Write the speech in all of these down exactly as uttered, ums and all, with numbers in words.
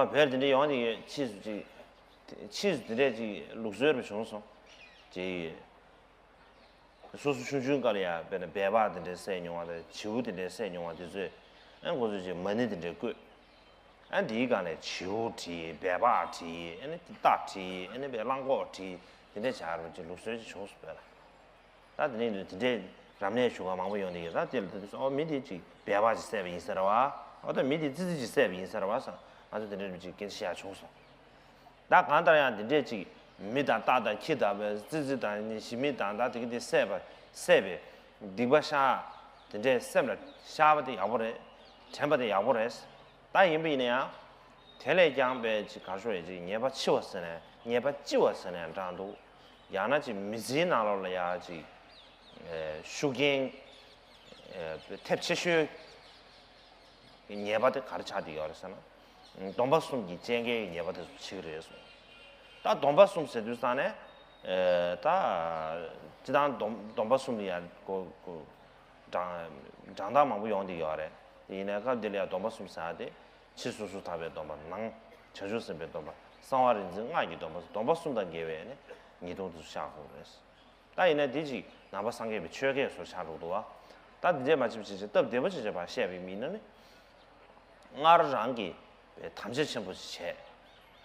བོད་དེ་འདྲ་ཡོང་དེ་ཕྱིས་སུ་ཅིག་ཕྱིས་སུ་དེ་འདྲས་ཅིག་ལུགས་སྲོལ་རུ་བྱུང་སོང་། ཅིག་སོ་སོ་ཆུང་ཆུང་སྐབས་ལ་ཡང་དཔེར་ན་སྦལ་པ་དེ་འདྲས་བསད་མྱོང་བ་དང་བྱིའུ་དེ་འདྲས་བསད་མྱོང་བ་དེ་ཚོས་ཨ་ཁོ་ཚོས་ཅིག་མ་ཎི་དེ་འདྲས་བཀོད། ཨ་འདིའི་སྒང་ནས་བྱིའུ་བྲིས། སྦལ་པ་བྲིས། ཨ་ནི་རྟ་བྲིས། ཨ་ནི་སྦལ་གླང་གོག་བྲིས། དེ་འདྲས་བྱ་རུ་ཅིག་ལུགས་སྲོལ་ཅིག་བྱུང་སོང་བོད་ལ། ད་དེ་ནས་དེ་འདྲའི་རབ་གནས་ཞུ་ག་མང་པོ་ཡོང་དེ་ཡོད། ད་དེ་ལ་དེ་ཚོ་ཨོ་མི་དེ་ཅིག་སྦལ་པ་ཅིག་བསད་པ་ཡིན་ས་རེད་བ། ཨོ་ད་མི་དེ་ཙི་ཙི་ཅིག་བསད་པ་ཡིན་ས་རེད་བ་བསམ། ང་ཚོ་དེ་འདྲའི་ཅིག་སྐད་ཆ་བཤད་ཡག་བྱུང་སོང་། ད་གང་ལྟར་ཡང་དེ་འདྲས་ཅིག་མི་དང་རྟ་དང་ཁྱི་དང་བས་ཙི་ཙི་དང་ནི་ཞི་མི་དང་ད་དེ་གི་དེ་བསད་པ་བསད་པའི་སྡིག་པ་བཤགས། དེ་འདྲས་སེམས་ལ་བཤགས་པ་དེ་ཡག་པོ་རེད། དྲན་པ་དེ་ཡག་པོ་རེད། ད་ཡིན་པ་ཡིན་ན་ཡང་། དེ་ལས་ཀྱང་པའི་ཅིག་གར་ཤོར་ཡས་ཅིག་ཉེས་པ་ཕྱི་བ་ཟེར་ནས་ཉེས་པ་ལྕི་བ་ཟེར་ནས་འདྲ་འདུག་ཡང་ན་ཅིག་མི་ཚེའི་ནང་ལོགས་ལ་ཡང་ཅིག་ཨེ་ཤུགས་རྐྱེན་ཨེ་ཐེབས་ཆེ་ཤོས་ཉེས་པ་དེ་ག་རེ་ཆགས་བསྡད་ཡོད་རེད་ཟེར་ན། སྡོམ་པ་གསུམ་གྱི་བཅད་འགེལ་གྱི་ཉེས་པ་དེ་ཚོ་ཕྱི་གི་རེད་གསུངས། ད་སྡོམ་པ་གསུམ་ཟེར་དུས་ཙང་ནས་ཨེ་ད་སྤྱི་བཏང་སྡོམ་སྡོམ་པ་གསུམ་ལ་ཡང་གོ་གོ་གྲངས་གྲངས་རྟགས་མང་པོ་ཡོང་བསྡད་ཡོད་རེད། དེ་ཡིན་ནའི་སྐབས་འདི་ལ་ཡང་སྡོམ་པ་གསུམ་ཟེར་ཡ་དེ་ཕྱི་སོ་སོར་ཐར་པའི་སྡོམ་པ། ནང་བྱང་ཆུབ་སེམས་དཔའི་སྡོམ་པ། གསང་བ་རིག་འཛིན་སྔགས་ཀྱི་སྡོམ་པ། སྡོམ་པ་གསུམ་དང་འགལ་བའི་ནི་ཉེས་ལྟུང་དེ་ཚོ་བཤགས་དགོས་རེད། ད་ཡིན་ན་འདི་ཅིག་ནང་པ་སངས་རྒྱས་པའི་ཆོས་སྐད་སོགས་ཆགས་འགྲོ་འདུག་བ། ད་འདི་འདྲས་མ་བྱེད་པ་བྱེད་བྱེད་སྟབས་བདེ་པོ་བྱེད་བྱེད་པ་བཤད་པའི་མི་ན་ནི། སྔར་རང་གི་དམ་བཅའ་ཆེན་པོ་ཞིག་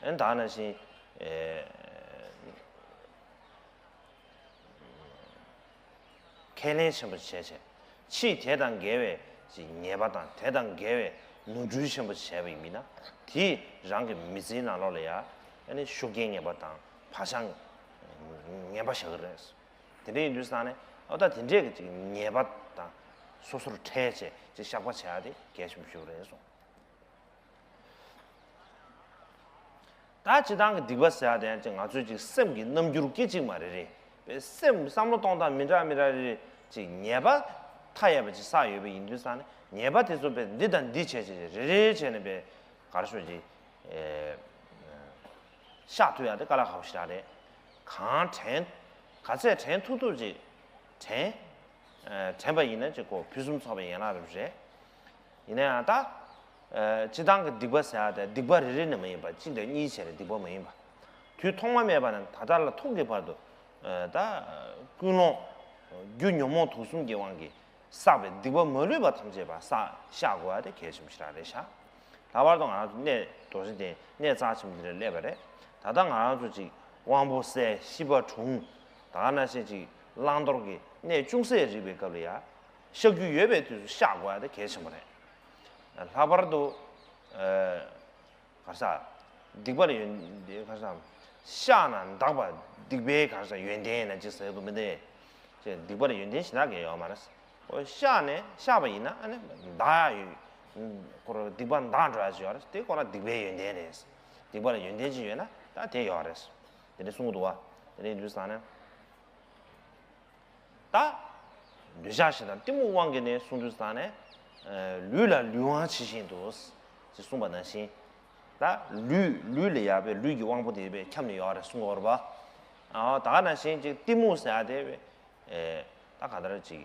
བྱས། ཨེ་ད་ནང་བཞིན་ཨེ། ཁས་ལེན་ཆེན་པོ་བྱས་བྱས། ཕྱིས་དེ་དང་འགལ་བའི་ཅིག་ཉེས་པ་དང་དེ་དང་འགལ་བའི་ནོར་འཁྲུལ་ཆེན་པོ་བྱས་པ་ཡིན་ན། དེས་རང་གི་མི་ཚེའི་ནང་ལོགས་ལ་ཡང་ཨ་ནི་ཤུགས་རྐྱེན་ངན་པ་དང་བག་ཆགས་ངན་པ་བཞག་གི་རེད། དེ་འདྲ་ཡིན་དུས་ཙང་ནས་ཨོ་ད་དེ་འདྲས་ཀྱི་ཅིག་ཉེས་པ་དང་སོ་སོར་ཕྲལ་བྱས་ཅིག་བཤགས་པ་བྱེད་ཡ་དེ་གལ་ཆེན་པོ་ཞིག་རེད་གསུངས། ད་སྤྱི་བཏང་གི་སྡིག་པ་ཟེར་ཡ་དེ་ཡང་ཅིག་ང་ཚོའི་ཅིག་སེམས་ཀྱི་རྣམ་འགྱུར་སྐད་ཅིག་མ་རེ་རེ། པའི་སེམས་བསམ་བློ་གཏོང་སྟངས་མི་འདྲ་མི་འདྲ་རེ་རེ་ཅིག་ཉེས་པ་མཐའ་ཡས་པ་ཅིག་བསགས་ཡོད་པ་ཡིན་དུས་ཙང་ནས་ཉེས་པ་དེ་ཚོ་པའི་འདི་དང་འདི་བྱས་བྱས་རེ་རེ་བྱས་ནས་པའི་གར་ཤོར་ཅིག་ཨེ་བཤགས་ཐུབ་ཡ་དེ་དཀའ་ལས་ཁག་པོ་ཞིག་རེད། གང་དྲན་ག་ཚད་དྲན་ཐུབ་ཐུབ་ཅིག་དྲན། དྲན་པ་ཡིན་ན་ཅིག་གོ་ཕུན་སུམ་ཚོགས་པའི་ཡན་ལག་རེད། ཡིན་ན་ཡང་ད། སྤྱི་བཏང་གི་སྡིག་པ་ཟེར་ཡ་དེ་སྡིག་པ་རེ་རེ་ནས་མ་ཡིན་པ་གཅིག་དང་གཉིས་བྱས་ནས་སྡིག་པ་མ་ཡིན་པ། དུས་ཐོག་མ་མེད་པ་ནས་ད་ལྟ་ལ་ཐུག་གི་བར་དུ། ད། ཀུན་སློང་། རྒྱུ་ཉོན་མོངས་དུག་གསུམ་གྱི་དབང་གིས་བསགས་པའི་སྡིག་པ་མ་ལུས་པ་ཐམས་ཅད་པ་བསགས་བཤགས་དགོས་ཡ་དེ་གལ་ཆེན་པོ་ཞིག་རང་རེད་ཤག་ལྷག་པར་དུ་ང་རང་ཚོ་གནས་རྡོ་རྗེ་གདན་གནས་རྩ་ཆེན་པོ་འདི་ལ་སླེབས་པ་རེད། ད་ལྟ་ང་རང་ཚོ་ཅིག་དབང་པོ་གསལ་ཤེས་པ་དྲུང་། ད་ག་ནང་བཞིན་ཅིག་བླང་དོར་གྱི་གནས་ཅུང་ཟད་རིག་པའི་སྐབས་ལ་ཡ། བཤགས་རྒྱུ་ཡོད་པའི་དུས་སུ་བཤགས་དགོས་ཡ་དེ་གལ་ཆེན་པོ་རེད། ལྷག་པར་དུ། ཨ། ག་རེ་ཟ། སྡིག་པ་ལ་ཡོན། ག་རེ་ཟ། བཤགས་ན་འདག་པ་སྡིག་པའི་ག་རེ་ཟ་ཡོན་ཏན་ཡིན་ན་ཅིག་ཟེར་གྱི་འདུག་མི་འདུག་ཅེས་སྡིག་པ་ལ་ཡོན་ཏན་གཞན་དག་གང་ཡང་ཡོད་མ་རེད། ཨོ་བཤགས་ནས་བཤགས་པ་ཡིན་ན་ཨ་ནི་འདག་ཡ་ཡོད། ཁོ་རང་སྡིག་པ་འདག་འགྲོ་ཡ་ཅིག་ཡོད་རེད། དེ་ཁོ་རང་སྡིག་པའི་ཡོན་ཏན་རེད། སྡིག་པ་ལ་ཡོན་ཏན་ཅིག་ཡོད་ན་ད་དེ་ཡོད་རེད། དེ་འདྲ་གསུང་གི་འདུག་བ། དེ་འདྲ་ཡིན་དུས་ཙང་ནས། ད། འདོད་ཆགས་ཞེ་སྡང་གཏི་མུག་དབང་གིས་ནི་གསུངས་དུས་ཙང་ནས། ལུས་ལ་ལུས་དབང་ཇི་བཞིན་དུ། ཅེས་གསུངས་པ་ནང་བཞིན། ད་ལུས་ལུས་ལ་ཡ་བའི་ལུས་ཀྱི་དབང་པོ་དེ་བའི་ཁྱབ་ནས་ཡོད་རེད་གསུངས་པ་རེད་པ། ཨ་ད་ག་ནང་བཞིན་ཅིག་གཏི་མུག་ཟེར་ཡ་དེ་བའི། ད་ག་འདྲ་ཅིག་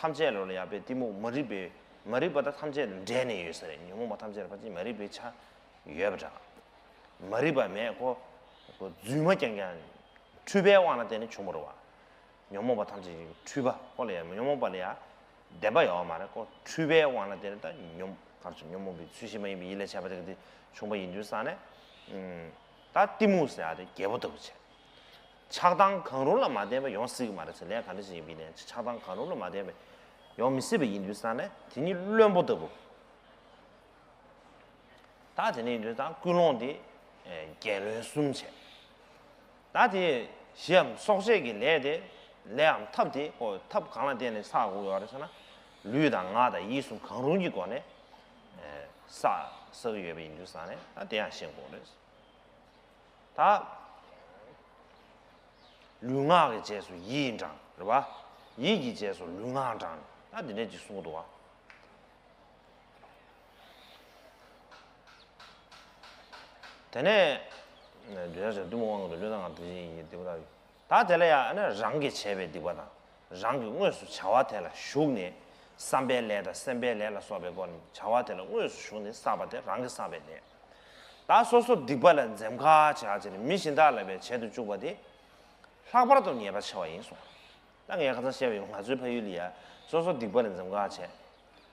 ཐམས་ཅད་ལོ་ལ་ཡ་བའི་གཏི་མུག་མ་རིག་པའི་མ་རིག་པ་ད་ཐམས་ཅད་འདྲེས་ནས་ཡོད་ས་རེད། ཉོན་མོངས་པ་ཐམས་ཅད་ལ་ཕལ་ཆེར་མ་རིག་པའི་ཆ་ཡོད་པ་འདྲ། མ་རིག་པ་མེད་ཁོ། ཁོ་རྫུན་མ་རྐྱང་རྐྱང་། འཁྲུལ་པའི་དབང་ལ་བརྟེན་ནས་བྱུང་བ་རེད་པ། ཉོན་མོངས་པ་ཐམས་ཅད་ཀྱི་འཁྲུལ་པ་ཁོ་ལ་ཡང་ཉོན་མོངས་པ་ལ་ཡང་བདེན་པ་ཡོད་མ་རེད། ཁོ་འཁྲུལ་པའི་དབང་ལ་བརྟེན་ནས་ད་ཉོན་གར་བྱུང་ཉོན་མོངས་པའི་ཚུལ་བཞིན་མ་ཡིན་པའི་ཡིད་ལ་བྱས་པ་དེ་ག་དེ་བྱུང་བ་ཡིན་དུས་ཙང་ནས། ད་གཏི་མུག་ཟེར་ཡ་དེ་རྒྱལ་པོ་ལྟ་བུ་བྱས། ཆགས་སྡང་གང་རུང་ལ་མ་བརྟེན་པ་ཡོང་སྲིད་ཀྱི་མ་རེད་ཟེར། ལས་ག་འདྲ་ཞིག་ཡིན་པའི་ནས་ཆགས་སྡང་གང་རུང་ལ་མ་བརྟེན་པ་ཡོང་མི་སྲིད་པ་ཡིན་དུས་ཙང་ནས་དེ་ཉིད་བློན་པོ་ལྟ་བུ། ད་དེ་ནས་ཡིན་དུས་ད་ཀུན་སློང་དེ་རྒྱལ་བློན་གསུམ་བྱས། ད་དེ་གཞིའམ་སྲོག་བཅད་ཀྱི་ལས་དེ་ལས་འམ་ཐབས་དེ་ཁོ་ཐབས་གང་ལ་བརྟེན་ནས་བསགས་དགོས་ཡོད་རེད་ཟེར་ན། ལུས་དང་ངག་དང་ཡིད་གསུམ་གང་རུང་གི་སྒོ་ནས་བསགས་བསགས་ཀྱི་ཡོད་པ་ཡིན་དུས་ཙང་ནས་ད་དེ་ཡང་ཤེས་དགོས་རེད། ད། ལུས་ངག་གི་རྗེས་སུ་ཡིད་འབྲང་རེད་པ། ཡིད་ཀྱི་རྗེས་སུ་ལུས་ངག་འབྲང་། ད་འདི་འདྲས་ཅིག་གསུང་གི་འདུག་བ། དེ་ནས། འདོད་ཆགས་ཞེ་སྡང་གཏི་མུག་དབང་གིས་ལུས་དང་ངག་དེ་བཞིན་ཉིད་སྡིག་པ་དག་ད་དེ་ལ་ཡང་ཨ་ནི་རང་གིས་བྱས་པའི་སྡིག་པ་དང་། རང་གིས་དངོས་སུ་བྱ་བ་དེ་ལ་ཞུགས་ནས། བསམ་པའི་ལས་དང་སེམས་པའི་ལས་ལ་སོགས་པའི་སྒོ་ནས་བྱ་བ་དེ་ལ་དངོས་སུ་ཞུགས་ནས་བསགས་པ་དེ་རང་གིས་བསགས་པའི་ལས། ད་སོ་སོ་སྡིག་པ་ལ་འཛེམ་ཁ་བྱ་བྱས་ནས་མི་གཞན་དག་ལ་བས་བྱེད་དུ་བཅུག་པ་དེ་ལྷག་པར་དུ་ཉེས་པ་ཆེ་བ་ཡིན་གསུངས། ད་ངས་ཁ་སང་བཤད་པ་ཡིན། ང་ཚོའི་ཕ་ཡུལ་ལ་ཡ་སོ་སོ་སྡིག་པ་ལ་འཛེམ་ཁ་བྱས།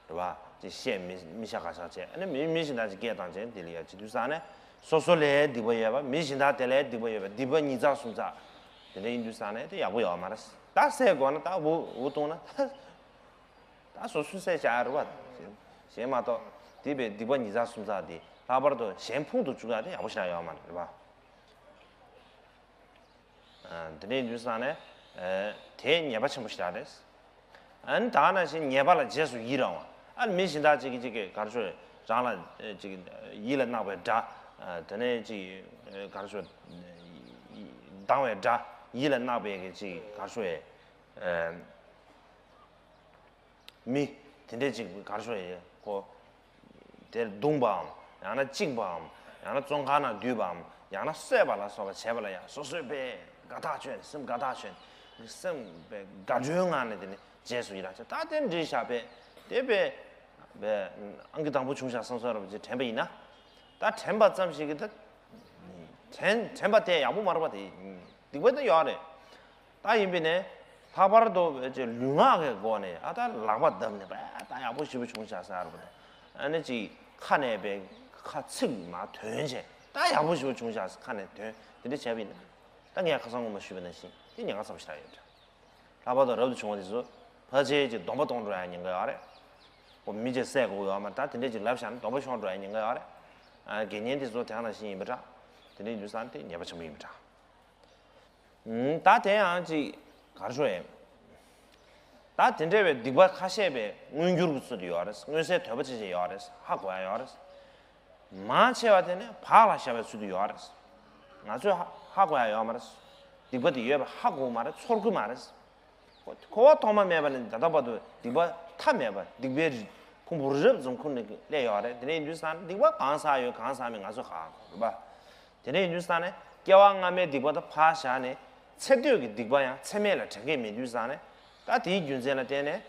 རེད་བ། ཅིག་བཤད་མི་མི་ཤ་ཁ་ཤ་བྱས། ཨ་ནི་མི་མི་གཞན་དག་ཅིག་སྐད་བཏང་བྱས་དེ་ལ་ཡ་བྱེད་དུས་ཙང་ནས་སོ་སོ་ལའི་སྡིག་པ་ཡོད་པ། མི་གཞན་དག་དེ་ལའི་སྡིག་པ་ཡོད་པ། སྡིག་པ་ཉིས་བརྩེགས་སུམ་བརྩེགས་དེ་འདྲ་ཡིན་དུས་ཙང་ནས་དེ་ཡག་པོ་ཡོད་མ་རེད། ད་བསད་དགོས་ན་ད་འུ་འུ་བཏང་ན་ད་ད་སོ་སོས་བསད་བཞག་རེད་བ། གཞན་མ་གཏོགས་སྡིག་པའི་སྡིག་པ་ཉིས་བརྩེགས་སུམ་བརྩེགས་དེ་ལྷག་པར་དུ་གཞན་ཕུང་དུ་བཅུག་ཡག་དེ་ཡག་པོ་ཞེ་དྲག་ཡོད་མ་རེད་བ། ཨ། དེ་འདྲ་ཡིན་དུས་ཙང་ནས། ཨ། དེ་ཉེས་པ་ཆེན་པོ་ཞེ་དྲག་རེད། ཨ་ནི་ད་ག་ནང་བཞིན་ཉེས་པ་ལ་རྗེས་སུ་ཡི་རང་བ། ཨ་ནི་མི་གཞན་དག་ཅིག་གིས་ཅིག་གིས་ག་རེ་ཞུ། རང་ལ་ཨ་ཅིག་ཡིད་ལ་བརྣག་པའི་དགྲ། ཨ། དེ་ནས་ཅིག་ཨ་ག་རེ་ཞུ། སྡང་བའི་དགྲ་ཡིད་ལ་བརྣག་པའི་གི་ཅིག་ག་རེ་ཞུ་ཡས། ཨ། མི་དེ་འདྲས་ཅིག་ག་རེ་ཞུ་ཡས་ཁོ། དེར་བརྡུངས་པའམ། ཡང་ན་བཅིངས་པའམ། ཡང་ན་བཙོན་ཁང་ནང་བསྡུས་པའམ། ཡང་ན་གསོད་པ་ལ་སོགས་པ་བྱས་པ་ལ་ཡང་སོ་སོས་པས་དགའ་ཐག་ཆོད་ནས། སེམས་དགའ་ཐག་ཆོད་ནས། སེམས་པས་དགའ་སྤྲོའི་ངང་ནས་དེ་ནི་རྗེས་སུ་ཡི་རང་བྱས། ད་དེ་འདྲའི་བཞག་པས་དེ་པས་པས་ཨང་ཀི་དང་པོ་བྱུང་བཞག་བསམ་བསམ་རབ་ཅེས་དྲན་པ་ཡིན་ན། ད་དྲན་པ་ཙམ་ཞིག་གིས་ད་དྲན་དྲན་པ་དེ་ཡག་པོ་མ་རེད་པ། དེ་སྡིག་པ་དེ་ཡོད་རེད། ད་ཡིན་པས་ནས་ལྷག་པར་དུ་ཅིག་ལུས་ངག་གི་སྒོ་ནས། ཨ། ད་ལག་པ་བརྡབས་ནས་པ། ད་ཡག་པོ་ཞེ་པོ་བྱུང་ཤག་ཟེར་བ་དང་། ཨ་ནི་ཅིག་ཁ་ནས་པའི་ཁ་ཚིག་མར་ཐོན་བྱས། ད་ཡག་པོ་ཞེ་པོ་བྱུང་ཤག་ཟེར་ཁ་ནས་ཐོན། དེ་འདྲ་བྱས་པ་ཡིན་ན། ད་ངས་ཁ་སང་སྔོན་མ་ཞུས་པ་ནང་བཞིན་དེ་ཉེན་ཁ་ཚ་པོ་ཞེ་དྲག་ཡོད་འདྲ། ལྷག་པར་དུ་རབ་ཏུ་བྱུང་བ་དེ་ཚོ་ཕལ་ཆེར་ཅིག་སྡོམ་པ་གཏོང་འགྲོ་ཡ་ཉེན་ཁ་ཡོད་རེད། ཁོ་མི་ཅིག་བསད་དགོས་ཡོད་མ་རེད། ད་དེ་འདྲས་ཅིག་ལབ་བཞག་ན་སྡོམ་པ་ཤོར་འགྲོ་ཡ་ཉེན་ཁ་ཡོད་རེད། ཨ། དགེ་བསྙེན་དེ་ཚོ་དེ་ནང་བཞིན་ཡིན་པ་འདྲ། དེ་འདྲས་ཡིན་དུས་ཙང་དེ་ཉེས་པ་ཆེན་པོ་ཡིན་པ་འདྲ། ད་དེ་ཡང་ཅིག་ག་རེ་ཞུ་ཡིན། ད་དེ་འདྲ་བའི་སྡིག་པ་ཁ་ཤས་པའི་མངོན་གྱུར་གྱི་ཚུལ་དུ་ཡོད་རེད། མངོན་གསལ་དོད་པོ་ཆེ་ཆེ་ཡོད་རེད། ཧ་གོ་ཡ་ཡོད་རེད། མང་ཆེ་བ་དེ་ནི་བག་ལ་ཞ་བའི་ཚུལ་དུ་ཡོད་རེད། ང་ཚོས་ཧ་ཧ་གོ་ཡ་ཡོད་མ་རེད། སྡིག་པ་དེ་ཡོད་པ་ཧ་གོ་མ་རེད། ཚོར་གི་མ་རེད། འཁོར་བ་ཐོག་མ་མེད་པ་ནས་ད་ལྟ་བར་དུ་སྡིག་པ་མཐའ་མེད་པ། སྡིག་པའི་ཕུང་པོ་རི་རབ་ཙམ་ཁུར་ནས་སླེབས་ཡོད་རེད། དེ་འདྲ་ཡིན་དུས་ཙང་ནས་སྡིག་པ་གང་བསགས་ཡོད་གང་བསགས་མེད་ང་ཚོས་ཧ་གོ་རེད་པ། དེ་འདྲ་ཡིན་དུས་ཙང་ནས་སྐྱེ་བ་སྔ་མའི་སྡིག་པ་དེ་ཕར་བཞག་ནས་ཚེ་སྟོད་ཀྱི་སྡིག་པ་ཡང་ཚེ་སྨད་ལ་དྲན་གྱི་མེད་དུས་ཙང་ནས། ད་དེའི་རྒྱུ་མཚན་ལ་བརྟེན་ནས།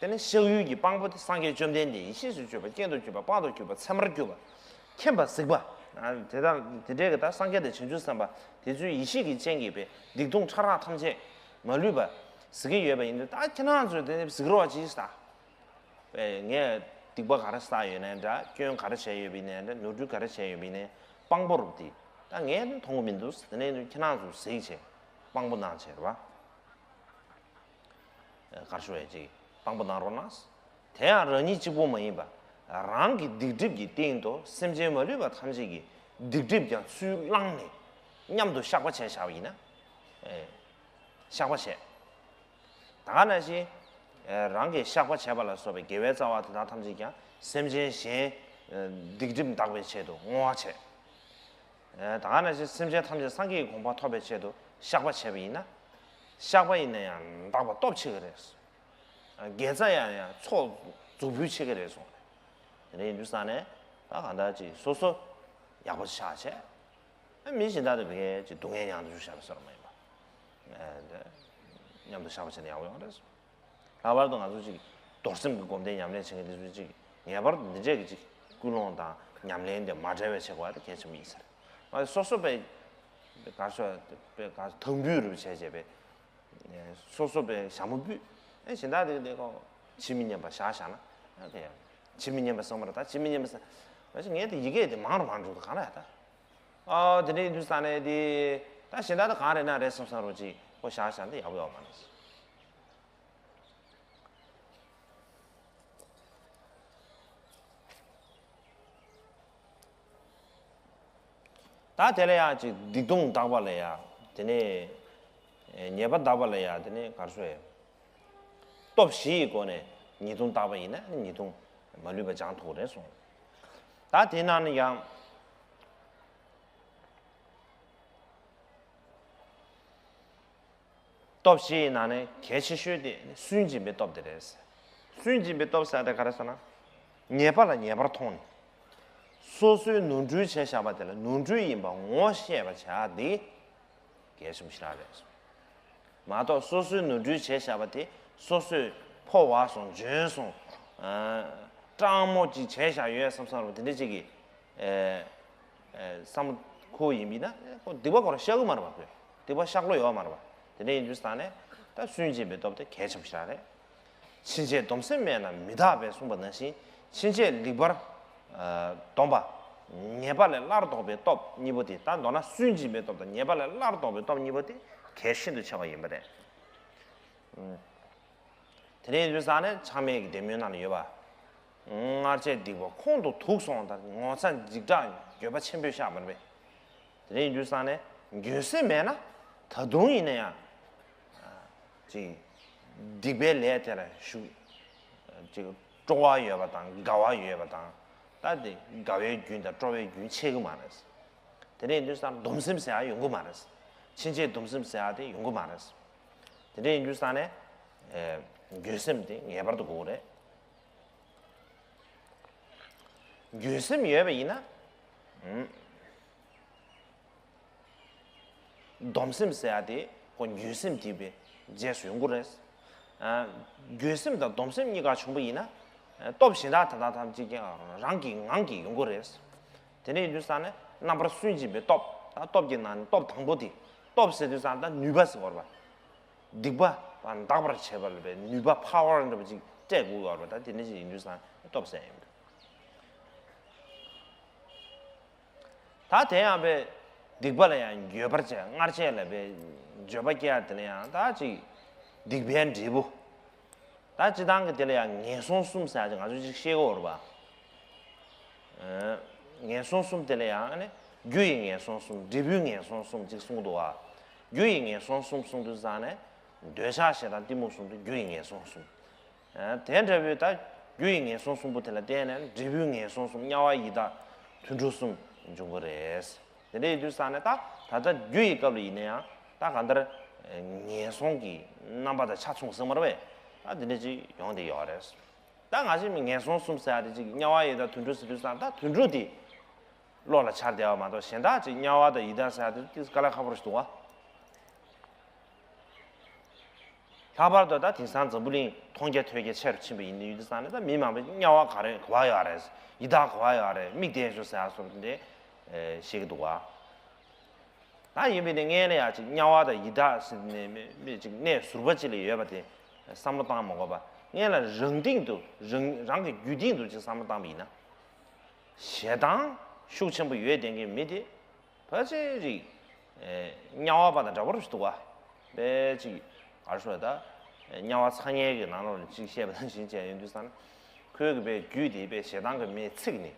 དེ་ནས་གཤེགས་ཡུལ་གྱི་དཔང་པོ་དེ་སངས་རྒྱས་བཅོམ་ལྡན་འདས་ཡེ་ཤེས་སུ་གྱུར་པ། རྐྱེན་དུ་གྱུར་པ། དཔང་དུ་གྱུར་པ། ཚད་མར་གྱུར་པ། མཁྱེན་པ་གཟིགས་པ། ཨ། དེ་དག་དེ་འདྲའི་གི་ད་སངས་རྒྱས་དང་བྱང་ཆུབ་སེམས་དཔའ་དེ་ཚོའི་ཡེ་ཤེས་ཀྱི་སྤྱན་གྱིས་པའི་སྡིག་ལྟུང་ཕྲ་རགས་ཐམས་ཅད་མ་ལུས་པ་གཟིགས་ཀྱི་ཡོད་པ་ཡིན་དུས། ད་ཁྱེད་རང་ཚོས་དེ་གཟིགས་རོགས་གྱིས་ད། པས་ངས་སྡིག་པ་ག་རེ་བསགས་ཡོད་ནའི་འདྲ། སྐྱོན་ག་རེ་བྱས་ཡོད་པ་ཡིན་ནའི་འདྲ། ནོར་འཁྲུལ་ག་རེ་བྱས་ཡོད་པ་ཡིན་ནའི་དཔང་པོ་རུབ་དེ་ད་ངས་མཐོང་གི་མི་འདུག་དེ་ནས་ཁྱེད་རང་ཚོས་གཟིགས་བྱས་དཔང་པོ་གནང་བྱས་རེད་བ། གར་ཞུ་བའི་ཅིག་དཔང་པོ་གནང་རོགས་གནང་། དེ་ཡང་རང་ཉིད་གཅིག་པུ་མ་ཡིན་པ། རང་གི་སྡིག་སྒྲིབ་ཀྱི་སྟེང་དུ་སེམས་ཅན་མ་ལུས་པ་ཐམས་ཅད་ཀྱི་སྡིག་སྒྲིབ་ཀྱང་ཚུར་བླངས་ནས་མཉམ་དུ་བཤགས་པ་བྱས་བཞག་པ་ཡིན་ན། ཨེ། བཤགས་པ་བྱས། ད་ག་ནང་བཞིན། ཨེ། རང་གིས་བཤགས་པ་བྱས་པ་ལ་སོགས་པའི་དགེ་བའི་རྩ་བ་དེ་དག་ཐམས་ཅད་ཀྱང་སེམས་ཅན་གཞན་སྡིག་སྒྲིབ་འདག་པའི་ཆེད་དུ་བསྔོ་བ་བྱས། ཨེ། ད་ག་ནང་བཞིན་སེམས་ཅན་ཐམས་ཅད་སངས་རྒྱས་ཀྱི་གོ་འཕང་ཐོབ་པའི་ཆེད་དུ་བཤགས་པ་བྱས་པ་ཡིན་ན། བཤགས་པ་ཡིན་ན་ཡང་འདག་པ་སྟོབས་ཆེ་གི་རེད། དགེ་རྩ་ཡང་ཡང་ཚོགས་རྫོགས་འབུལ་ཆེ་གི་རེད་གསུངས། དེ་འདྲ་ཡིན་དུས་ཙང་ནས་ད་གང་ལྟར་ཅིག་སོ་སོ་ཡག་པོ་ཆགས་བྱས། མི་གཞན་དག་དེ་བས་ཀྱི་སྡུག་བསྔལ་མྱང་དུ་བཞག་པ་སོགས་མ་ཡིན་པ། མཉམ་དུ་བཤགས་པ་བྱས་ན་ཡག་པོ་ཡོང་རེད། ལྷག་པར་དུ་ང་ཚོ་ཅིག་རྡོར་སེམས་ཀྱི་སྒོམ་བཟླས་ཉམས་ལེན་བྱེད་མཁན་དེ་ཚོ་ཅིག་ངེས་པར་དུ་འདི་འདྲས་ཀྱི་ཅིག་ཀུན་སློང་དང་ཉམས་ལེན་དེ་མ་བྲལ་བའི་ཆེད་དགོས་པ་དེ་གལ་ཆེན་པོ་ཡིན་ས་རེད། ང་ཚོ་སོ་སོ་པའི་ག་ཚོད་པའི་ག་དང་འབུལ་རུ་བྱས་བྱས་པའི་སོ་སོ་པའི་ཞྭ་མོ་ཕུད། ཨེ་གཞན་དག་དེ་དེ་ཀོ་ཇི་མི་སྙམ་པ་བཞག་བཞག་ན་ཨེ་དེ་ཡང་ཇི་མི་སྙམ་པ་བསམ་པ་རེད། ད་ཇི་མི་སྙམ་པ་བསམ་བ་ཞིག་ངས་དེ་ཡི་གེ་དེ་མང་རུ་མང་རུ་གང་ལ་ཡ་ད། ཨ་དེ་འདྲ་ཡིན་དུས་ས་ནས་དེ་ད་གཞན་དག་དེ་གང་རེད་ན་རེད་བསམ་བསམ་རུ་ཅིག་ཁོ་བཞག་བཞག་ན་དེ་ཡག་པོ་ཡོད་མ་རེད། ད་དེ་ལ་ཡང་ཅིག་སྡིག་ལྟུང་དག་པ་ལ་ཡང་དེ་ནས་ཉེས་པ་དག་པ་ལ་ཡང་དེ་ནས་གར་སོ་ཡ། སྟོབས་བཞི་ཡི་སྒོ་ནས་ཉེས་ལྟུང་དག་པ་ཡིན་ན་ཉེས་ལྟུང་མ་ལུས་པ་སྦྱང་ཐུབ་རེད་གསུངས། ད་དེ་ནང་ནས་ཡང་། སྟོབས་བཞི་ཡི་ནང་ནས་གལ་ཆེ་ཤོས་དེ་སུན་འབྱིན་པའི་སྟོབས་དེ་རེད། སུན་འབྱིན་པའི་སྟོབས་ཟེར་དེ་ག་རེ་ཟེར་ན། ཉེས་པ་ལ་ཉེས་པར་མཐོང་ནས། སོ་སོའི་ནོར་འཁྲུལ་བྱས་བཞག་པ་དེ་ལ་ནོར་འཁྲུལ་ཡིན་པ་ངོ་ཤེས་པ་བྱ་དེ་གལ་ཆེན་པོ་ཞེ་དྲག་རེད། མ་གཏོགས་སོ་སོའི་ནོར་འཁྲུལ་བྱས་བཞག་པ་དེ་སོ་སོས་ཕོ་བ་སོང་འཇོན་སོང་། སྤྲང་མོ་ཅིག་བྱས་བཞག་ཡོད་བསམ་བསམ་རུང་དེ་འདྲ་ཅིག་གིས། ཨེ། ཨེ། བསམ་བློ་འཁོར་ཡིན་པས་ན་ཁོ་སྡིག་པ་ཁོ་རང་བཤགས་ཀྱི་མ་རེད་པ། ཁོས་སྡིག་པ་བཤགས་བློ་ཡོད་མ་རེད་པ། དེ་འདྲ་ཡིན་དུས་ཙང་ནས་ད་སུན་འབྱིན་པའི་སྟོབས་དེ་གལ་ཆེན་པོ་ཞིག་རེད། ཕྱིན་ཆད་སྡོམ་སེམས་མེད་ན་མི་རྟག་པས་གསུངས་པ་ནང་བཞིན། ཕྱིན་ཆད་ལེགས་པར་སྡོམ་པ། ཉེས་པ་ལས་སླར་ལྡོག་པའི་སྟོབས་གཉིས་པོ་དེ། ད་མདོར་ན་སུན་འབྱིན་པའི་སྟོབས་དང་ཉེས་པ་ལས་སླར་ལྡོག་པའི་སྟོབས་གཉིས་པོ་དེ་གལ་ཤིན་ཏུ་ཆེ་བ་ཡིན་པ་རེད། དེ་ནས་ཡིན་དུས་ཙང་ནས་ཆགས་མེད་ཀྱི་བདེ་སྨོན་ནང་ལ་ཡོད་པ། སྔར་བྱས་སྡིག་པ་ཁོང་དུ་དུག་སོང་ལྟར། ངོ་ཚ་འཇིགས་སྐྲག་འགྱོད་པ་ཆེན་པོས་བཤགས་པ་རེད། དེ་འདྲ་ཡིན་དུས་ཙང་ནས་འགྱོད་སེམས་མེད་ན་ད་དུང་ཡིན་ན་ཡང་ཅིག་སྡིག་པའི་ལས་དེ་ལ་ཞུགས། ཅིག་སྤྲོ་བ་ཡོད་པ་དང་དགའ་བ་ཡོད་པ་དང་། ད་དེ་དགའ་བའི་རྒྱུན་དང་སྤྲོ་བའི་རྒྱུན་ཆད་ཀྱི་མ་རེད། དེ་འདྲ་ཡིན་དུས་ཙང་སྡོམ་སེམས་ཟེར་ཡ་ཡོང་གི་མ་རེད། ཕྱིན་ཆད་སྡོམ་སེམས་ཟེར་ཡ་དེ་ཡོང་གི་མ་རེད། དེ་འདྲ་ཡིན་དུས་ཙང་ནས་འགྱོད་སེམས་དེ་ངེས་པར་དུ་དགོས་རེད། འགྱོད་སེམས་ཡོད་པ་ཡིན་ན། སྡོམ་སེམས་ཟེར་ཡ་དེ་ཁོ་འགྱོད་སེམས་དེ་བའི་རྗེས་སུ་ཡོང་གི་རེད། འགྱོད་སེམས་དང་སྡོམ་སེམས་གཉིས་ཀ་བྱུང་བ་ཡིན་ན། སྟོབས་གཞན་དག་ད་ལྟ་ཐམས་ཅད་ཀྱང་རང་གི་ངང་གིས་ཡོང་གི་རེད། དེ་འདྲ་ཡིན་དུས་ཙང་ནས་རྣམ་པར་སུན་འབྱིན་པའི་སྟོབས། ད་སྟོབས་ཀྱི་ནང་ནས་སྟོབས་དང་པོ་དེ། སྟོབས་ཟེར་དུས་ཙང་ད་ནུས་པ་ཟེར་བ་རེད་པ། སྡིག་པ་འདག་པར་བྱེད་པ་ལ་བའི་ནུས་པ། པ་ཝར་འདྲ་པོ་ཅིག་སྤྲད་དགོས་ཡོད་རེད་པ། ད་དེ་འདྲ་ཅིག་ཡིན་དུས་ཙང་སྟོབས་ཟེར་ཡིན། ད་དེ་ཡང་པའི་སྡིག་པ་ལ་ཡང་འགྱོད་པར་བྱེད། སྔར་བྱས་ལ་པའི་འགྱོད་པ་སྐྱེ་ཡ་དེ་ལ་ཡང་ད་ཅིག་སྡིག་པའི་འབྲས་བུ། ད་སྤྱི་བཏང་གི་དེ་ལ་ཡང་ངན་སོང་གསུམ་ཟེར་ཡ་ཅིག་ང་ཚོ་ཅིག་ཤེས་ཀྱི་ཡོད་རེད་པ། ངན་སོང་གསུམ་དེ་ལ་ཡང་ཨ་ནི་རྒྱུ་ཡི་ངན་སོང་གསུམ། འབྲས་བུའི་ངན་སོང་གསུམ་ཅིག་གསུངས་འདུག་བ། རྒྱུ་ཡི་ངན་སོང་གསུམ་གསུངས་དུས་ཙང་ནས་འདོད་ཆགས་ཞེ་སྡང་གཏི་མུག་གསུམ་དེ་རྒྱུ་ཡི་ངན་སོང་གསུམ། དེ་འདྲ་བའི་ད་རྒྱུ་ཡི་ངན་སོང་གསུམ་པོ་དེ་ལ་བརྟེན་ནས་འབྲས་བུའི་ངན་སོང་གསུམ། དམྱལ་བ་ཡི་དྭགས་དུད་འགྲོ་གསུམ་འབྱུང་གི་རེད། དེ་འདྲ་ཡིན་དུས་ཙང་ནས་ད་ད་ལྟ་རྒྱུ་ཡི་སྐབས་ལ་ཡིན་ན་ཡང་ད་གང་ལྟར་ངན་སོང་གི་རྣམ་པ་དང་ཆ་མཚུངས་ཟེར་མ་རེད་པས། ད་དེ་འདྲ་ཅིག་ཡོང་བསྡད་ཡོད་རེད། ད་ང་ཚོས་ངན་སོང་གསུམ་ཟེར་ཡ་དེ་ཅིག་དམྱལ་བ་ཡི་དྭགས་དུད་འགྲོ་ཟེར་དུས་ཙང་ད་དུད་འགྲོ་དེ་བློ་ལ་འཆར་བསྡད་པ་མ་གཏོགས། གཞན་དག་ཅིག་དམྱལ་བ་དང་ཡི་དྭགས་ཟེར་ཡ་དེ་ཏིས་དཀའ་ལས་ཁག་པོ་ཞིག་འདུག་བ། ལྷག་པར་དུ་ད་དེང་སང་འཛམ་བུ་གླིང་མཐོང་རྒྱ་ཐོས་རྒྱ་ཆེ་རུ་ཕྱིན་པ་ཡིན་དུས་ཙང་ནས་ད་མི་མང་པོས་དམྱལ་བ་ག་རེ་ག་པར་ཡོད་རེད། ཡི་དྭགས་ག་པར་ཡོད་རེད། མིག་བསྟན་ཤོག་ཟེར་ཡ་སོགས་དེ་འདྲས་བཤད་ཀྱི་འདུག་བ། ད་ཡིན་པས་ནི་སྔོན་ལ་ཡ་ཅིག་དམྱལ་བ་དང་ཡི་དྭགས་ཟེར་ནས་མི་མི་ཅིག་གནས་ཟུར་པ་ཅིག་ལ་ཡོད་པ་དེ་བསམ་བློ་བཏང་མ་དགོས་པ། སྔོན་ལ་རང་སྟེང་དུ་རང་རང་གི་རྒྱུད་སྟེང་དུ་ཅིག་བསམ་བློ་བཏང་པ་ཡིན་ན། ཞེ་སྡང་ཤུགས་ཆེན་པོ་ཡོད་བསྡད་མཁན་མི་དེ་ཕལ་ཆེར་ཅིག་དམྱལ་བ་པ་དང་འདྲ་པོ་རེད་འདུག་བ། དཔེ་ཅིག་ག་རེ་ཞུ་ད། དམྱལ་བ་ཚ་དམྱལ་གྱི་ནང་ལོགས་ལ་ཅིག་བཤད་པ་ནང་བཞིན་བྱས་ཡོང་དུས་ཙང་ན། ཁོའི་གི་དཔེ་རྒྱུད་དེ་དཔེ་ཞེ་སྡང་གི་མེས་ཚིག་ནས།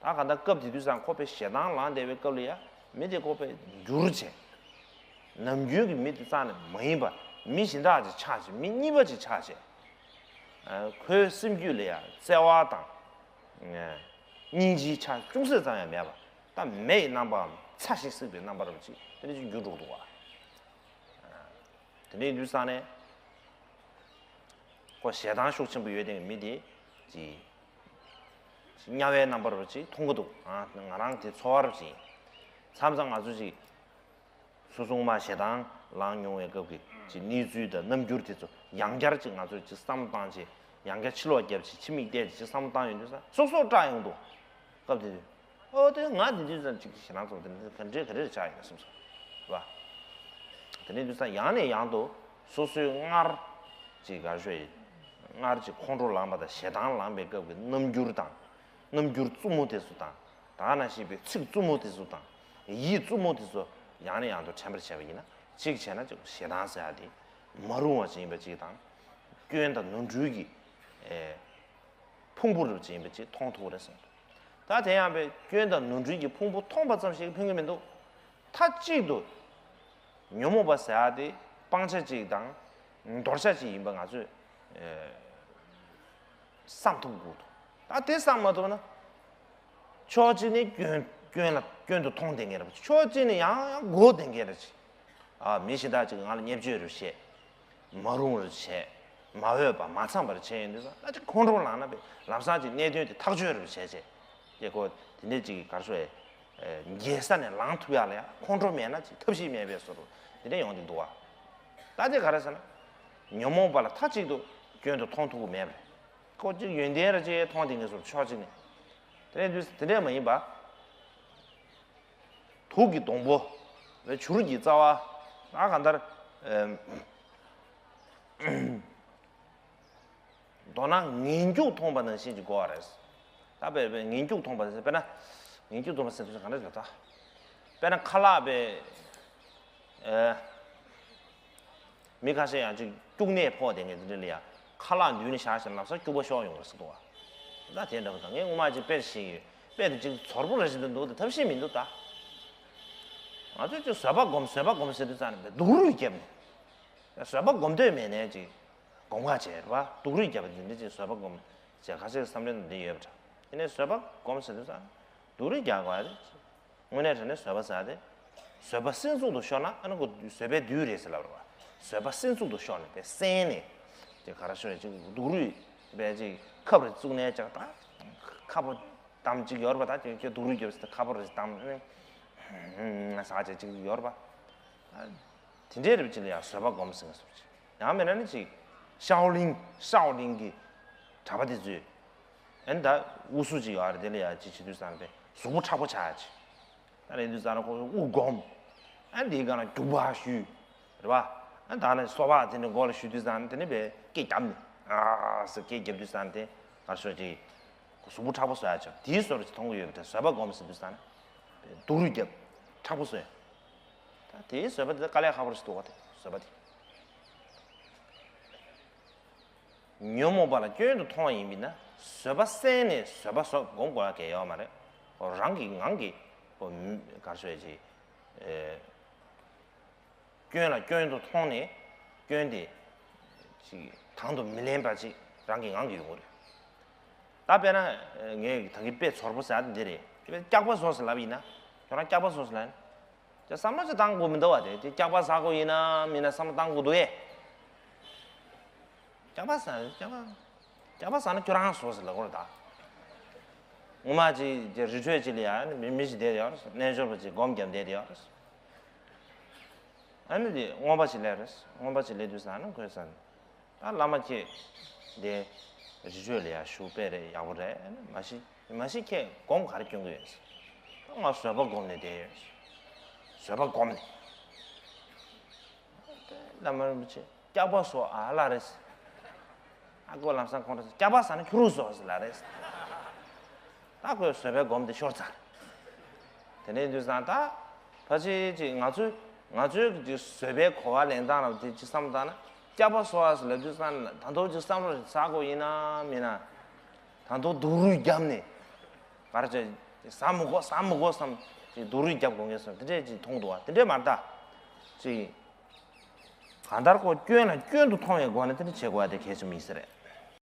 ད་ག་ད་སྐབས་དེ་དུས་ཙང་ཁོ་དཔེ་ཞེ་སྡང་ལངས་བསྡད་པའི་སྐབས་ལ་ཡ། མི་དེ་ཁོ་དཔེ་འགྱུར་བྱས། ནམ་རྒྱུན་གྱི་མི་དེ་རྩ་ནས་མ་ཡིན་པ། མི་གཞན་དག་ཅིག་ཆགས་བྱས། མི་གཉིས་པ་ཅིག་ཆགས་བྱས། ཁོའི་སེམས་རྒྱུད་ལ་ཡ་བརྩེ་བ་དང་། སྙིང་རྗེའི་ཆ་ཅུང་ཟད་ཙམ་ཡང་མེད་པ། ད་མེ་ཡི་རྣམ་པའམ་ཚ་ཞིང་བསྲེགས་པའི་རྣམ་པ་རབ་ཅིག་དེ་འདྲ་ཅིག་འགྱུར་འགྲོ་གི་འདུག་བ། དེ་འདྲ་ཡིན་དུས་ཙང་ནས་ཁོ་ཞེ་སྡང་ཤུགས་ཆེན་པོ་ཡོད་དེ་མི་དེ་ཅིག་དམྱལ་བའི་རྣམ་པ་རབ་ཅིག་མཐོང་གི་འདུག་ཨ། ང་རང་དེ་ཚོར་བ་རབ་ཅིག་ཡིན། མཚམས་མཚམས་ང་ཚོ་ཅིག་སོ་སོ་མ་ཞེ་སྡང་ལངས་མྱོང་བའི་སྐབས་ཀྱི་ཅིག་གནས་ཚུལ་དང་རྣམ་འགྱུར་དེ་ཚོ་ཡང་བསྐྱར་ཅིག་ང་ཚོས་ཅིག་བསམ་བློ་བཏང་བྱས། ཡང་བསྐྱར་ཕྱི་ལོགས་བརྒྱབ་བྱས་ཕྱི་མིག་བལྟས་བྱས་ཅིག་བསམ་བློ་བཏང་ཡོང་དུས་ཙང་སོ་སོར་སྐྲག་ཡོང་འདུག་སྐབས་དེ་དུས། ཨོ་དེ་ང་དེ་དུས་ཙང་ཅིག་ཞེ་སྡང་ཚོར་དེ་འདྲ་ག་འདྲས་ག་རེ་ཆགས་ཡིན་ན་སེམས་སོ། རེད་པ། དེ་འདྲ་དུས་ཙང་ཡང་ནས་ཡང་དུ་སོ་སོའི་སྔར་ཅིག་ག་རེ་ཞུ་ཡིན། སྔར་ཅིག་ཁོང་ཁྲོ་ལངས་པ་དང་ཞེ་སྡང་ལངས་པའི་སྐབས་ཀྱི་རྣམ་འགྱུར་དང་། རྣམ་འགྱུར་རྩུབ་མོ་དེ་ཚོ་དང་། ད་ག་ནང་བཞིན་པའི་ཚིག་རྩུབ་མོ་དེ་ཚོ་དང་། ཡིད་རྩུབ་མོ་དེ་ཚོ་ཡང་ནས་ཡང་དུ་དྲན་པར་བྱས་པ་ཡིན་ན། གཅིག་བྱས་ན་ཅིག་ཞེ་སྡང་ཟེར་ཡ་དེ་མ་རུང་བ་ཅིག་ཡིན་པ་གཅིག་དང་། སྐྱོན་དང་ནོར་འཁྲུལ་གྱི་ཨེ་ཕུང་པོ་རུ་ཅིག་ཡིན་པ་ཅིག་མཐོང་ཐུབ་ཀྱི་རེད་གསུངས་འདུག་ད་དེ་ཡང་པའི་སྐྱོན་དང་ནོར་འཁྲུལ་གྱི་ཕུང་པོ་མཐོང་པ་ཙམ་ཞིག་ཕན་གྱི་མི་འདུག་མཐའ་གཅིག་ཏུ་ཉོན་མོངས་པ་ཟེར་ཡ་དེ་སྤང་བྱ་གཅིག་དང་འདོར་བྱ་གཅིག་ཡིན་པ་ང་ཚོས་ཨེ་བསམ་ཐུབ་དགོས་འདུག་ད་དེ་བསམ་མ་ཐུབ་ན། ཕྱོགས་གཅིག་ནས་སྐྱོན་སྐྱོན་ལ་སྐྱོན་དུ་མཐོང་བསྡད་མཁན་རེད་པ། ཕྱོགས་གཅིག་ནས་ཡང་ཡང་མགོ་བསྡད་མཁན་རེད་ཅིག་ཨ། མི་གཞན་དག་ཅིག་ང་ལ་བརྙས་བཅོས་རེ་བྱས། མ་རུང་རེ་བྱས། མ་འོས་པ་མ་འཚམས་པ་རེ་བྱས་ཡོང་དུས་ཙང་ད་ཅིག་ཁོང་ཁྲོ་ལངས་ན་པས་ལམ་སང་ཅིག་གནད་དོན་དེ་ཐག་གཅོད་རེ་བྱས་བྱས། ཀྱེ་ཁོ་དེ་འདྲས་ཅིག་གར་སོ་ཨེ། འགྱེལ་ས་ནས་ལངས་ཐུབ་ཡག་ལ་ཡང་ཁོང་ཁྲོ་མེད་ན་ཅིག་ཐབས་ཤེས་མེད་པའི་བཟོ་འདྲ་དེ་འདྲས་ཡོང་གི་འདུག་བ། ད་དེ་ག་རེ་ཟེར་ན། ཉོན་མོངས་པ་ལ་མཐའ་གཅིག་ཏུ་སྐྱོན་དུ་མཐོང་ཐུབ་ཀྱི་མེད་པ་རེད། ཁོ་ཅིག་ཡོན་ཏན་རེ་ཅིག་མཐོང་དེ་ངེས་སོར་ཕྱོགས་གཅིག་ནས། དེ་འདྲ་དུས་དེ་འདྲས་མ་ཡིན་པ། བུ་གི་སྡོང་པོ། བྱུ་རུ་གི་རྩ་བ། ད་གང་ལྟར། ཨེམ། མདོར་ན་ངན་སྐྱུགས་མཐོང་བ་ནང་བཞིན་གྱི་གོ་བ་རེད། ད་དཔེ་དཔེ་ངན་སྐྱུགས་མཐོང་བ་ཟེར་དཔེར་ན། ངན་སྐྱུགས་མཐོང་བ་ཟེར་དུས་གང་འདྲ་ཞིག་ལ་ད། དཔེར་ན་ཁ་ལག་དཔེ། ཨེ། མི་ཁ་ཤས་ཡང་ཅིག་སྐྱུག་ནད་ཕོག་བསྡད་མཁན་དེ་འདྲ་ལ་ཡང་ཁ་ལག་མདུན་ནས་བཞག་བཞག་ལམ་སང་སྐྱུག་པ་ཤོར་ཡོང་གི་རེད་ཟེར་འདུག་བ། ད་དེ་འདྲ་པོ་དང་ངས་སྔོན་མ་ཅིག་དཔེ་ཞིག་ཡོད། དཔེ་དེ་ཅིག་ཚོར་པོ་རེ་ཞིག་འདུག་འདུག་ད་ཐབས་ཤེས་མི་འདུག་ད། ང་ཚོས་ཅིག་བཟོད་པ་སྒོམ་བཟོད་པ་སྒོམ་ཟེར་དུས་ཙང་ནས་སྡུག་རུས་བརྒྱབ་ནས། བཟོད་པ་སྒོམ་འདོད་མེད་ནས་ཅིག་སྒོམ་ཁ་བྱས་རེད་པ། སྡུག་རུས་བརྒྱབ་པ་དེ་འདྲ་ཅིག་བཟོད་པ་སྒོམ་བྱས་ཁ་ཤས་བསམ་བློ་འདི་ཡོད་པ་འདྲ། དེ་ནས་བཟོད་པ་སྒོམ་ཟེར་དུས་ཙང་ནས་སྡུག་རུས་རྒྱག་དགོས་རེད། དངོས་གནས་དྲང་གནས་བཟོད་པ་ཟེར་དེ། བཟོད་པ་སྲིན་ཚུགས་དུ་ཤོར་ན་ཨ་ནི་ཁོ་བཟོད་པའི་བདུད་རེད་ཟེར་ལབ་རེད་བ། བཟོད་པ་སྲིན་ཚུགས་དུ་ཤོར་ནས་པའི་སྲན་ནས། དེ་ག་རེ་ཤོར་ཡ་ཅིག་སྡུག་རུས་པའི་ཅིག་ཁབ་རེ་བཙུགས་ནས་ཅག་ད། ཁ་པོ་དམ་ཅིག་ཡོད་རེད་བ། ད་ཁྱོད་ཁྱོད་སྡུག་རུས་རྒྱབ་ཟེར་ཏེ་ཁ་པོ་རེ་དམ་ནས། ཟ་བྱས་ཅིག་ཡོད་རེད་བ། དེ་འདྲའི་རིགས་ཅིག་ལ་ཡང་བཟོད་པ་སྒོམ་ཟེར་བ་ཟེར་བ་ཅིག་ཡང་མིན་ན་ནི་ཅིག་ཤའོ་ལིང་ཤའོ་ལིང་གི་གྲྭ་པ་དེ་ཚོས། ཨ་ནི་ད་དབུ་སུ་ཅིག་ཡོད་རེད། དེ་ལ་ཡ་ཅིག་བྱེད་དུས་ཙང་པས་གཟུགས་པོ་མཁྲེགས་པོ་ཆགས་ཡ་ཅིག་ད་ལས་དུས་ཙང་ན་ཁོ་དབུ་སྒོམ། ཨ་ནི་དེའི་སྒང་ལ་རྒྱུག་པ་གཞུས། རེད་བ། ཨ་ནི་ད་ནི་སོ་པ་དེ་ནི་མགོ་ལ་གཞུས་དུས་ཙང་ན་དེ་ནི་པས་སྐེ་བརྒྱབ་ནས་ཨ་ཟེར་སྐེ་བརྒྱབ་དུས་ཙང་ན་དེ་གར་ཤོག་ཅིག་གཟུགས་པོ་མཁྲེགས་པོ་བཟོ་ཡ་ཅིག་དེའི་བཟོ་འདྲ་ཅིག་མཐོང་གི་ཡོད་པ་དེ་བཟོད་པ་སྒོམ་ཟེར་དུས་ཙང་ན། སྡུག་རུས་བརྒྱབ། མཁྲེགས་པོ་བཟོས། ད་དེའི་བཟོད་པ་དེ་དཀའ་ལས་ཁག་པོ་ཞིག་འདུག་ག་དེ་བཟོད་པ་དེ། ཉོན་མོངས་པ་ལ་སྐྱོན་དུ་མཐོང་བ་ཡིན་པས་ན་བཟོད་པ་སེལ་ནས་བཟོད་པ་སོགས་སྒོམ་དགོས་ཡ་གལ་ཡོད་མ་རེད། རང་གི་ངང་གིས་ག་རེ་ཞུ་ཡ་ཅིག་སྐྱོན་ལ་སྐྱོན་དུ་མཐོང་ནས་སྐྱོན་དེ་ཅིག་དང་དུ་མི་ལེན་པ་ཅིག་རང་གི་ངང་གིས་ཡོང་གི་རེད། ད་དཔེར་ན་ངས་ད་གིན་དཔེ་ཚོར་པོ་ཟེར་ཡ་དེ་འདི་རེད། དཔེ་སྐྱག་པ་བཟོ་ཟེར་ལབ་ཡིན་ན་ཁྱོད་རང་སྐྱག་པ་བཟོ་ཟེར་ལབ་ཡིན་ན། ཅིག་བསམ་བློ་ཅིག་བཏང་དགོས་མི་འདུག་བ། དེ་ཅིག་སྐྱག་པ་ཟ་དགོས་ཡིན་ན་མིན་ན་བསམ་བློ་བཏང་དགོས་འདུག་ཨེ། སྐྱག་པ་ཟ་སྐྱག་པ་སྐྱག་པ་ཟ་ན་ཁྱོད་རང་བཟོ་ཟེར་ལབ་དགོས་རེད་ད། ངོ་མ་ཅིག་ཅིག་རི་ཁྲོད་ཅིག་ལ་ཡ་མི་མི་ཞིག་བསྡད་ཡོད་རེད། རྣལ་འབྱོར་པ་ཅིག་སྒོམ་བརྒྱབ་བསྡད་ཡོད་རེད། ཨ་ནི་དེ་རྔོན་པ་ཅིག་སླེབས་རེད། རྔོན་པ་ཅིག་སླེབས་དུས་ཙང་ན་ཁོས་ཟེར། ད་བླ་མ་ཁྱེད་དེ་རི་ཁྲོད་ལ་ཡ་བཞུགས་དཔེ་རེད་ཡག་པོ་རེད། མ་གཞི་མ་གཞི་ཁྱེད་སྒོམ་ག་རེ་སྐྱོན་གྱི་ཡོད། ད་ང་བཟོད་པ་སྒོམ་ནས་བསྡད་ཡོད། བཟོད་པ་སྒོམ་ནས། བླ་མ་རིན་པོ་ཆེ་སྐྱག་པ་བཟོ་ཨ་ལ་རེད། ཨ་ཁོ་ལམ་སང་ཁོང་ཁྲོ་ཟ། སྐྱག་པ་ཟ་ན་ཁྱོད་རང་བཟོ་ཟེར་ལ་རེད། ད་ཁོས་བཟོད་པའི་སྒོམ་དེ་ཤོར་ཚར། དེ་ནས་དུས་སང་ད་ཕལ་ཆེར་ཅིག་ང་ཚོས་ང་ཚོའི་ཅིག་བཟོད་པའི་གོ་བ་ལེན་སྟངས་ལ་དེ་ཅིག་བསམ་བཏང་ན་སྐྱག་པ་བཟོ་བ་ཟེར་ལབ་དུས་སང་ད་དུང་ཅིག་བསམ་བློ་ཟ་དགོས་ཡིན་ན་མིན་ན། ད་དུང་སྡུག་རུས་བརྒྱབ་ནས་ག་རེ་བྱས་ཟ་མི་དགོས་ཟ་མི་དགོས་བསམ་ཅིག་སྡུག་རུས་བརྒྱབ་དགོས་ངེས་སོང་དེ་འདྲས་ཅིག་མཐོང་འདུག་བ། དེ་འདྲས་མ་རེད་ད། ཅིག་གང་ལྟར་ཁོ་སྐྱོན་ལ་སྐྱོན་དུ་མཐོང་བའི་སྒོ་ནས་དེ་འདྲ་བྱེད་དགོས་བ་དེ་གལ་ཆེན་པོ་ཡིན་ས་རེད།